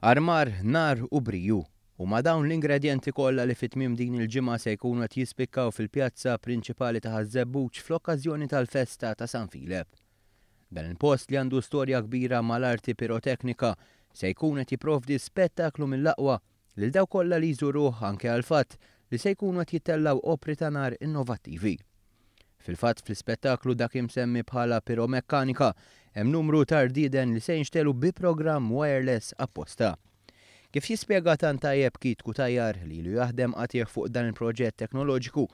Armar, nar u briju. Huma dawn l-ingredjenti kollha li fi tmiem din il-ġimgħa se jkunu qed jispikkaw fil-pjazza prinċipali ta' Ħaż-Żebbuġ fl-okkażjoni tal-festa ta' San Filep. Dan il-post li għandu storja kbira mal-arti piroteknika se jkun qed jipprovdi spettaklu mill-aqwa lil dawk kollha li jżuruh anke għall-fatt li se jkunu qed jittellgħu opri ta' nar innovattivi. Fil-fatt fl-ispettaklu dak imsemmi bħala piromekkanika hemm numru ta' rdieden li se jinxtegħlu bi programm wireless apposta. Kif jispjega tant tajjeb Keith Cutajar li ilu jaħdem qatigħ fuq dan il-proġett teknoloġiku,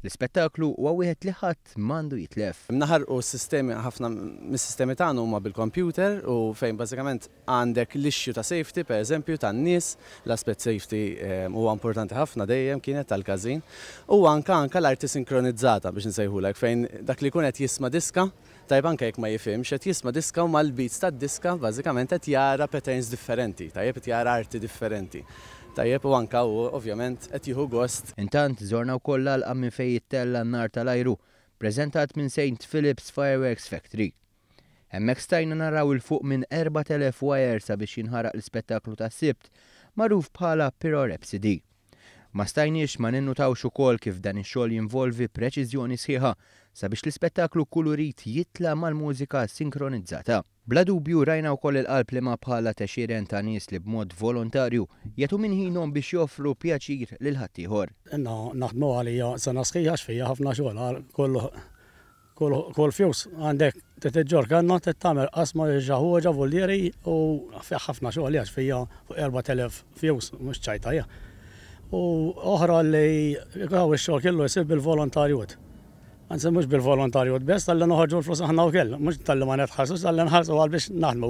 l-ispettaklu huwa wieħed li ħadd m'għandu jitlef. Naħarqu s-sistemi, ħafna mis-sistemi tagħna huma bil-computer u fejn bażikament għandek l-issue ta' safety, per eżempju, tan-nies, l-aspett safety huwa importanti ħafna dejjem kienet tal-każin. U anka anka l-arti sinkronizzata biex nsejħulek fejn dak li jkun qed jisma' diska, tajjeb anke jekk ma jifhimx, qed jisma' diska u mal-beats tad-diska bażikament qed jara patterns differenti, tajjeb qed jara arti differenti. Tajjeb u anka hu ovvjament qed jieħu gost. Intant żorna wkoll l-għalqa minn fejn jittella' n-nar tal-ajru, preżentat minn Saint Philip's Fireworks Factory. Hemmhekk stajna naraw 'il fuq minn 4,000 wire sabiex jinħaraq l-ispettaklu tas-Sibt, magħruf bħala Pyro Rhapsody. Ma stajniex ma ninnutawx ukoll kif dan ix-xogħol jinvolvi preċiżjoni sħiħa sabiex l-ispettaklu kulurit jitla' mal-mużika sinkronizzata. Bla dubju rajna wkoll il-qalb li ma bħalha t'għexieren ta' nies li b'mod volontarju jagħtu minn ħinhom biex joffru pjaċir lil ħaddieħor. Ilna naħdmu għalija sena sħiħa għax fija ħafna xogħol għal kull Kull fjus għandek trid iġġorr kanna, trid tagħmel qasma xi ħuġa vollieri u fih ħafna xogħol għax fija fuq 4000 fjus mhux ċajta hija. U oħra li hawn ix-xogħol kellu jsir bil-volontarjut. Anzi mhux bil-volontarjut biss talli noħorġu l-flus aħna wkoll, mhux talli ma nitħallsux talli nħallsu għal biex naħdmu.